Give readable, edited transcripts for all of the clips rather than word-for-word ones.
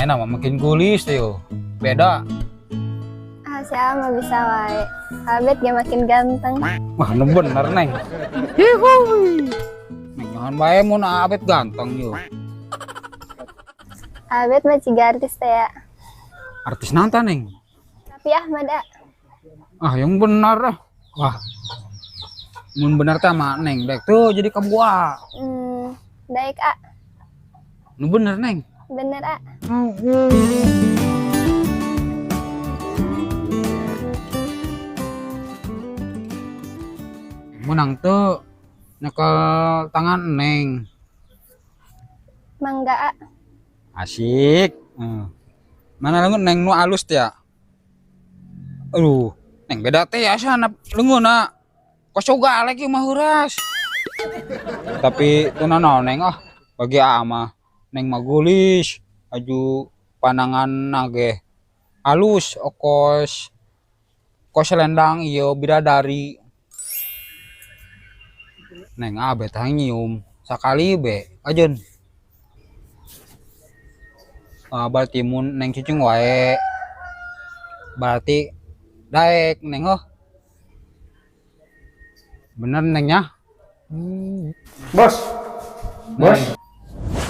Ayeuna mah makin gulis teh yo. Beda. Ah, si Ama bisa wae. Abet ge makin ganteng. Wah, nu bener Neng. Hihuy. Neng jangan bae mun Abet ganteng yo. Abet mah ciga artis teh ya. Artis nanta Neng? Tapi Ahmad ah. Ah, yang benar ah. Wah. Mun bener teh mah Neng dek tuh jadi kabuah. Daek ah. Nu bener Neng. Bener ah. Menang tuh nyekel tangan Neng. Mangga ah. Asik. Mana lengun Neng nu alus teh ya? Aduh, Neng beda teh ya sana lengun ah. Kosoga lagi mah heuras. Tapi teu nanaon Neng ah, bagi aa mah Neng mah geulis, aju pandangan nage alus okos kos selendang ieu bidadari. Neng abet hayang nyium sakali be ajeun. Ah, berarti mun Neng cicing wae. Berarti daek Neng oh. Bener Neng nya? Bos. Bos.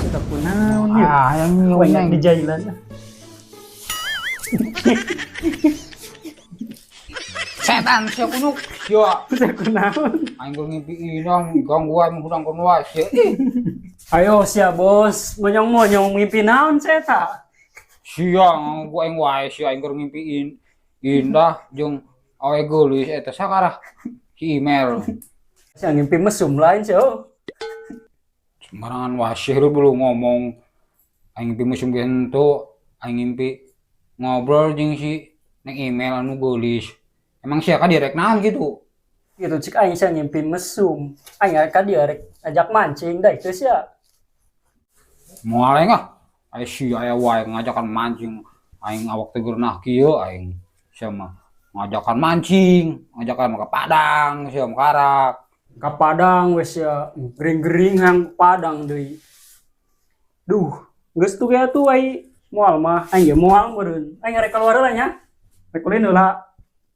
Kita kunaon ya? Ah, yang nyium Banyak Neng. di jalan. Setan sia kunuk. Sia. Sia kunaon? Aing geus ngimpi inang gangguan hudang kono wae sia. Ayo sia bos, monyong-monyong ngimpi naon sia eta? Sia nganggu aing wae sia aing keur ngimpiin indah jeung awe geulis eta sakarah si email. Sia ngimpi mesum lain sia. Oh. Sembarangan wae sia lu belum ngomong. Aing ngimpi mesum ge henteu, aing ngimpi ngobrol jeung si Neng email anu geulis. Emang sia ka direk naon gitu? Gitu cik aing sia ngimpi mesum. Aing ka direk ajak mancing da itu sia. Moal aing ah. Aing sia aya wae ngajakan mancing. Aing awak teh geunah kieu aing sia mah ngajakan mancing, ngajakan ka Padang sia mah karak. Ka Padang we sia gering-gering hang Padang deui. Duh, geus tuh ge atuh ai moal mah aing ge moal meureun. Aing rek keluar heula nya. Rek ulin heula.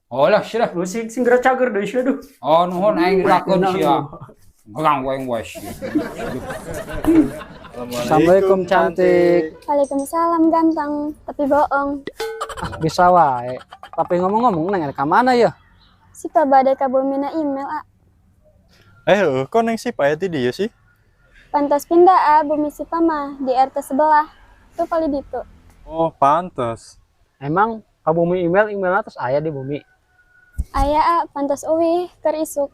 Oh lah sia lah. Lu sing geura cager deui sia duh. Oh nuhun aing gerakeun sia. Ngelang wae wae sia. Assalamualaikum cantik. Waalaikumsalam ganteng, tapi bohong. Ah, bisa wae. Tapi ngomong-ngomong Neng ka mana ya? Sipa bade ka bumina email ah. Kok Neng Sipa ya ti dieu sih? Pantas pindah ah bumi Sipa mah di RT sebelah. Tuh paling ditu. Oh, pantas. Emang ka bumi email emailna terus aya di bumi? Aya ah, pantas uwih keur isuk.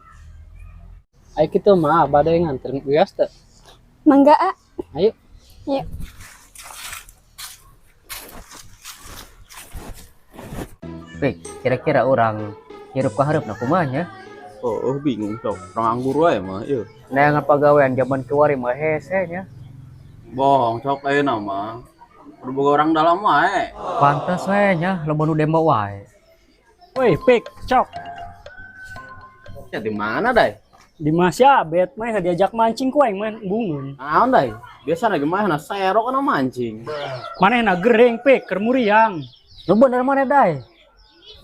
Ai kitu mah bade nganterin uyas teh. Mangga ah. Ayo. Yuk. Pik, kira-kira orang hirup ka hareup na kumaha nya? Oh, bingung sok. Orang anggur wae mah ieu. Neangan pagawean zaman kiwari mah hese nya. Bohong sok ayeuna mah. Kudu boga orang dalam wae. Pantes we nya loba nu demo wae. Woi, Pik, cok. Ya di mana dai? Di Mas Abet mah diajak mancing ku aing mah bungun. Naon dai? Biasa lagi mah na serok kana mancing. Manehna gereng Pik, keur muriang. Lu bener maneh dai?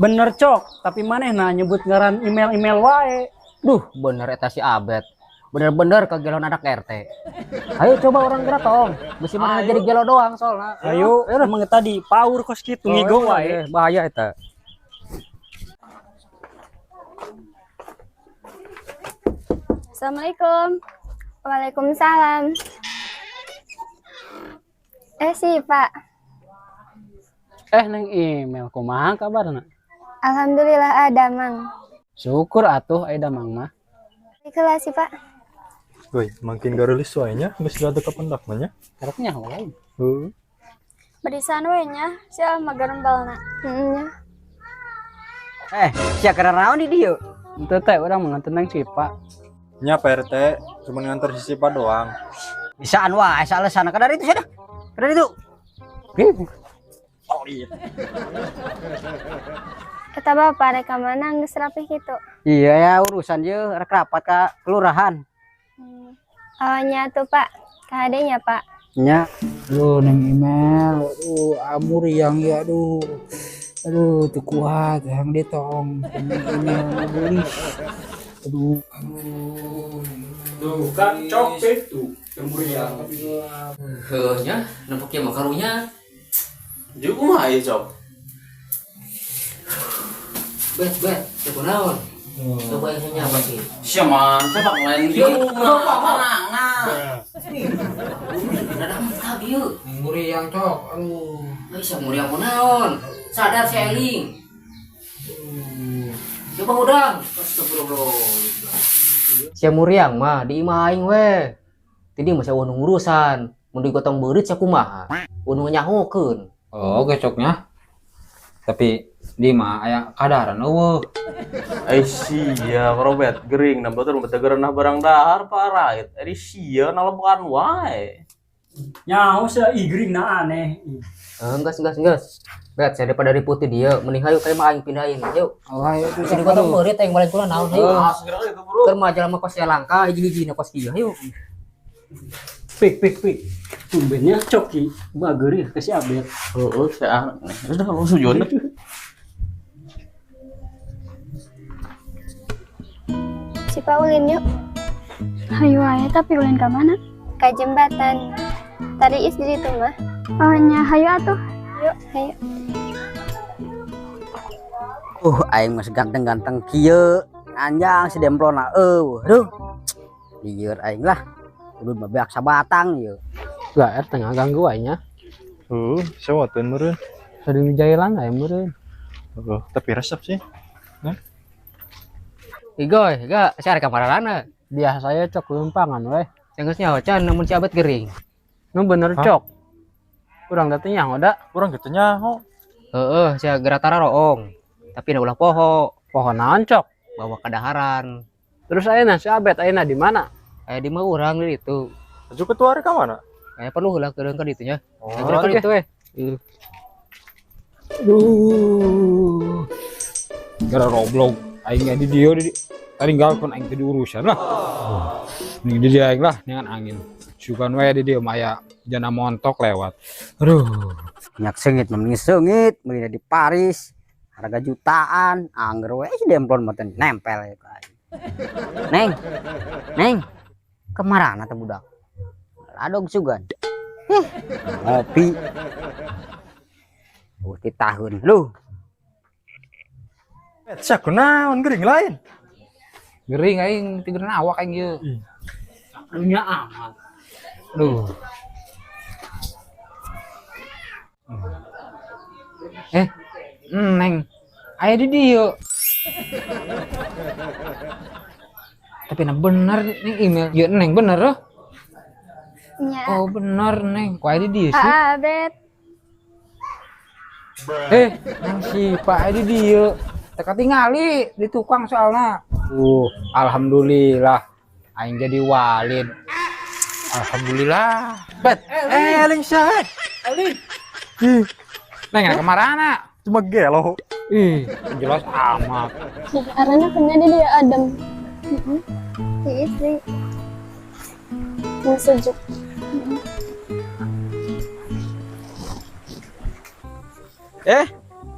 Bener cok, tapi manehna nyebut ngaran email-email wae. Duh, bener eta si Abet. Bener-bener kegelon anak RT. Ayo coba orang gerak tong. Bisi manehna jadi gelo doang soalna. Ayo, emang tadi power kos kitu ngigo wae. Bahaya eta. Assalamualaikum. Waalaikumsalam. Sipa. Neng email kumaha kabarna? Alhamdulillah ada mang. Syukur atuh aya damang mah. Ikhlas sih, Pak. Woi, makin garulis wae nya, geus gaduh ka pendak mah nya. Karepnya wae. Heuh. Barisan we nya, sia mah garembalna. Heeh nya. Sia keur naon di dieu? Henteu teh urang mah nganter Neng Sipa. Nya Pak RT, cuman nganter si Sipa doang. Bisaan wae alasan ka dari itu sia dah. Ka dari itu. Oh iya. Eta bapak rek ka mana geus rapih kitu? Iya ya urusan ye rek rapat ka kelurahan. Oh nya tuh Pak, kahade nya Pak. Nya. Aduh, Neng Imel, aduh, amur yang ya, aduh. Aduh, teu kuat, yang ditong. Neng Imel gelis. Aduh, aduh. Tuh kan copet tuh muriang. Heuh nya, nempok ieu mah karunya. Jeung kumaha ieu cok? Bet, bet, teu kunaon. Coba yang nyapa sih. Sia mah coba lain Ieu, gitu. bapak. Ada mantap ieu. Muriang cok, aduh. Euy, sia muriang kunaon? Sadar si Eling. Coba udang. Astagfirullah. Sia muriang mah di imah aing we. Tadi mah sia nu ngurusan. Mun digotong beurit sia kumaha? Nu nyahokeun. Oh, gecoknya. Tapi di mah aya kadaran eueuh. Ai sia Robert gering na batur mah teu gerenah barang dahar parait. Ari sia nalebukan wae. Nyaho sia igring na aneh. Enggas enggas enggas. Bet, saya daripada ribut di dia, mending hayu kayak mah aing pindahin. Yuk. Oh, ayo tuh Bisa digotong beurit aing balik kula naon hayu. Ah, segera itu bro. Keur mah jelema kos sia langka hiji-hiji na kos kieu hayu. Pik pik pik. Tumbennya coki bageureuh ke si Abet. Heeh, sia. Sudah kalau sujon. Si Paulin yuk. Hayu wae tapi ulin ka mana? Ka jembatan. Tadi is di situ mah. Oh nya hayu atuh. Yuk, hayu. Aing mah ganteng-ganteng kieu. Anjang si demplona eueuh. Aduh. Lieur aing lah. Kudu mah beak sabatang ieu. Gak RT ngaganggu aing nya. Heuh, sewateun meureun. Sering jailan aing meureun. Heuh, tapi resep sih. Igoy, ga sia rek ka marana. Biasa ya cok lumpangan weh. Geus nyaho can namun si Abet gering. Nu bener Hah? cok. Urang teh nyaho da. Urang kitu nyaho. Heeh, sia geura roong. Tapi na ulah poho, Poho naon cok? bawa kadaharan. Terus ayeuna si Abet ayeuna di mana? Aya di mah urang di ditu. Aju ketua rek ka mana? Aya perlu heula keureun ka ditu nya. Oh, Geura ka ditu we. Aduh. Gara roblok aing di dieu di tinggalkeun aing teh diurusan lah. Ning di dieu aing lah dengan angin. Sugan we di dieu mah aya jana montok lewat. Aduh. Minyak seungit mah mending seungit, meulina di Paris. Harga jutaan, angger we si demplon mah teh nempel ya ka aing. Neng. Neng. Kemarana teh budak? Ladog sugan. Ih, ngopi. Ti tahun lu. Bet, sia kunaon gering lain? Gering aing tigeurna awak aing ieu. Aduh nya amat. Aduh. Neng. Aya di dieu. Tapi nah bener nih email. Ya Neng bener loh. Nya. Oh bener Neng. Kok aya di dieu sih? Ah, Abet. Neng si Pak aya di dieu. Teka tingali di tukang soalna. Alhamdulillah aing jadi walid. Alhamdulillah. Bet, eling sia. Eling. Neng ada kemarana? Cuma gelo. Ih, jelas amat. Arana punya di dia adem. Si istri. Mau sejuk.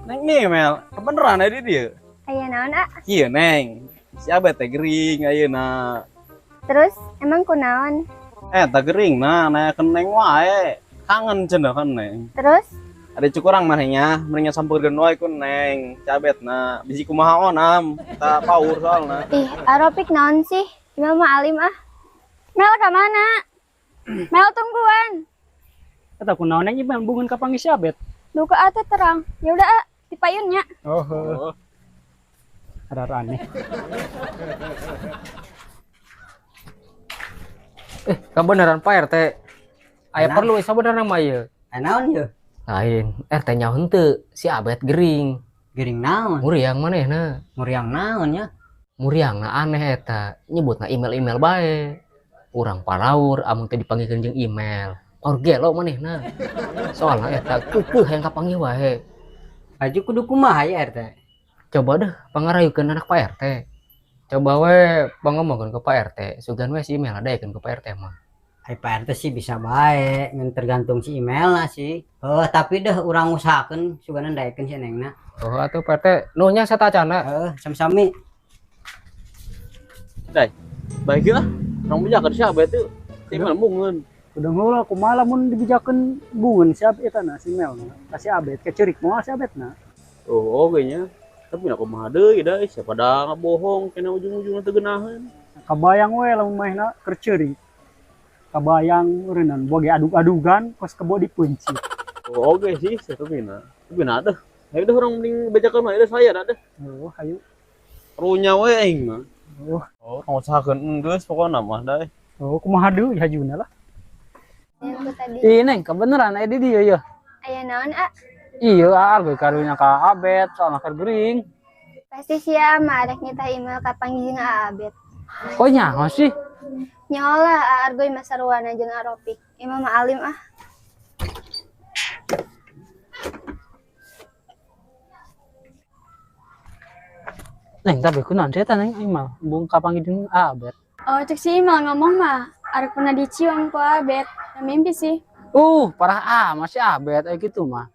Neng nih Mel, kebeneran aya di dieu. Aya naon, ah? Kieu Neng. Si Abet teh gering ayeuna. Terus emang kunaon? Tah gering nah nanyakeun Neng wae. Kangen cenah kan Neng. Terus Ada cukurang manehnya, mendingan sampeurkeun wae ku Neng. Si Abet na bisi kumaha onam, ta paur soalna. Ih, aropik naon sih? Imam mah alim ah. Mel ka mana? Mel tungguan. Eta kunaon Neng ieu bungeun ka panggih si Abet. Duka atuh terang. Ya udah ah, dipayun nya. Oh, heuh. Rada aneh. Kebenaran Pak RT. Aya Nah. perlu sabenerna mah ieu. Aya naon ieu? Lain, RT nyaho henteu, si Abet gering. Gering naon? Muriang manehna. Muriang naon nya? Muriangna aneh eta, nyebutna email-email bae. Urang paraur amun teh dipanggilkeun jeung email. Paur gelo manehna. Soalna eta keukeuh hayang kapanggih wae. Aju kudu kumaha ya RT? Coba deh pangarayukeun anak Pak RT. Coba we pangomongkeun ke Pak RT, sugan we si email daekeun ke Pak RT mah. Ai Pak RT sih bisa bae, ngan tergantung si email lah sih. Heuh, tapi deh urang usahakeun sugana daekeun si Nengna. Oh atuh Pak RT, nuhnya satacana. Heuh, sami-sami. Dai, baik lah. Urang bejakeun si Abet tuh. Si Imel bungeun. Udah heula kumaha lamun dibejakeun bungeun si Abet eta na si Mel na. Ka si Abet kecerik moal si Abet na. Oh, oge nya. Tapi na kumaha deui da, siapa da ngabohong kena ujung-ujungna teu geunaheun. Kabayang we lamun manehna keur ceurik. Kabayang eureunnan boge adug-adugan kos kebo dipeuncit. Oh, oge sih, tapi na. Tapi na deh. Hayu deh urang mending bejakeun wae deh saya da deh. Oh, hayu. Runya we aing mah. Oh, Oh, ngusahakeun enggeus pokona mah da. oh kumaha deui hajuna lah. Yang tadi. Ih, Neng, kebeneran aya di dieu yeuh. Aya naon, A? Iya, Aar ge karunya ka Abet, soalna keur gering. Pasti sia mah arek nitah email kapanggih jeung A Abet. Kok nyaho sih? Nyaho lah A Argoy masaruana jeung A Ropik. Imah mah alim ah. Neng, tapi kunaon sih eta Neng aing mah embung kapanggih jeung Abet. Oh, cek si Imal ngomong mah, arek pernah dicium ku Abet. Nah, mimpi sih. Parah amat si Abet aya kitu mah.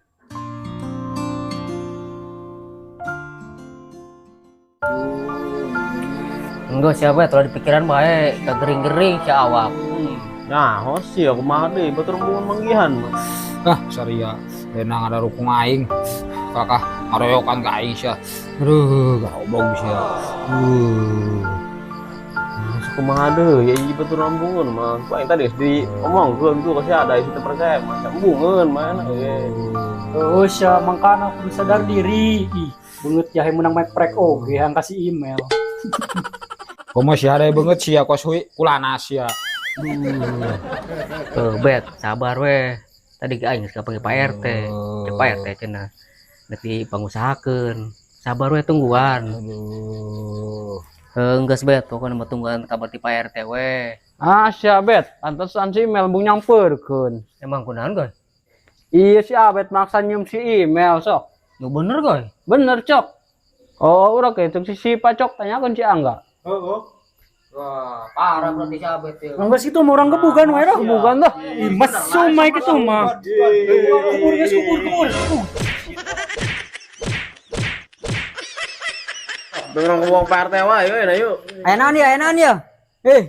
Enggak si Abet ulah dipikiran bae, kagering-gering si awak. Nah, sih aku kumaha deui batur embungeun manggihan mah. Ah, saria benang ada rukung aing. Kakak ngaroyokan ka aing sia. Aduh, goblok sia. Kumaha deui ya ieu batur embungeun mah. Ku aing tadi geus diomongkeun tuh ka si Ada teu percaya mah embungeun mah oge. Oh, sia mangkana kudu sadar diri. Ih, beungeut jahe meunang main prek oge hayang kasih email. Komo sia ada beungeut sia kos hui kulana sia. Bet, sabar weh. Tadi ge aing geus kapanggih Pak RT. Cek Pak RT cenah rek dipangusahakeun. Sabar weh tungguan. Aduh. Geus Bet, pokona mah tungguan kabar ti Pak RT weh. Ah, si Abet, pantesan si email embung nyamperkeun. Emang kunaon, Goy? Iya si Abet maksa nyium si email sok. Nu bener, Goy? Bener, Cok. Oh, urang ke cek si Sipa, Cok, tanyakeun si Angga. Heeh. Wah, parah berarti si Abet ya. Enggeus kitu mah urang gebugan we dah. Gebugan dah. Ih, mesum mah kitu mah. Kubur geus kubur kubur. Dengeran ngomong Pak RT wae we da yuk. Aya naon ieu? Aya naon ieu? Eh,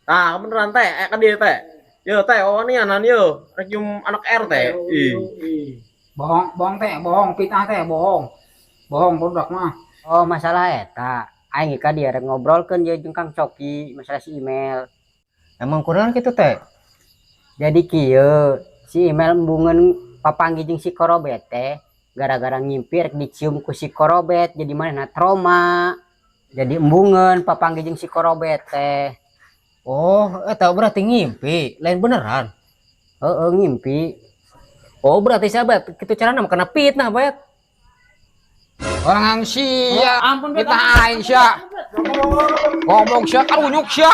Tah, beneran teh, ka dieu teh. Yo teh, wawanianan yo, rek nyium anak RT. Ih. Bohong, bohong teh, bohong, fitnah teh, bohong. Bohong produk mah. Oh, masalah eta. Aing ka dieu rek ngobrolkeun ieu jeung Kang Coki masalah si email. Emang kunaon kitu teh? Jadi kieu, si email embungeun papanggih jeung si Korobet teh gara-gara ngimpi rek dicium ku si Korobet jadi manehna trauma. Jadi embungeun papanggih jeung si Korobet teh. Oh, eta berarti ngimpi, lain beneran. Heeh, ngimpi. Oh, berarti si Abet kitu carana mah kena fitnah, Bet. Orang ang sia. Ampun, Bet. Kita aing sia. Goblok sia, karunyuk sia.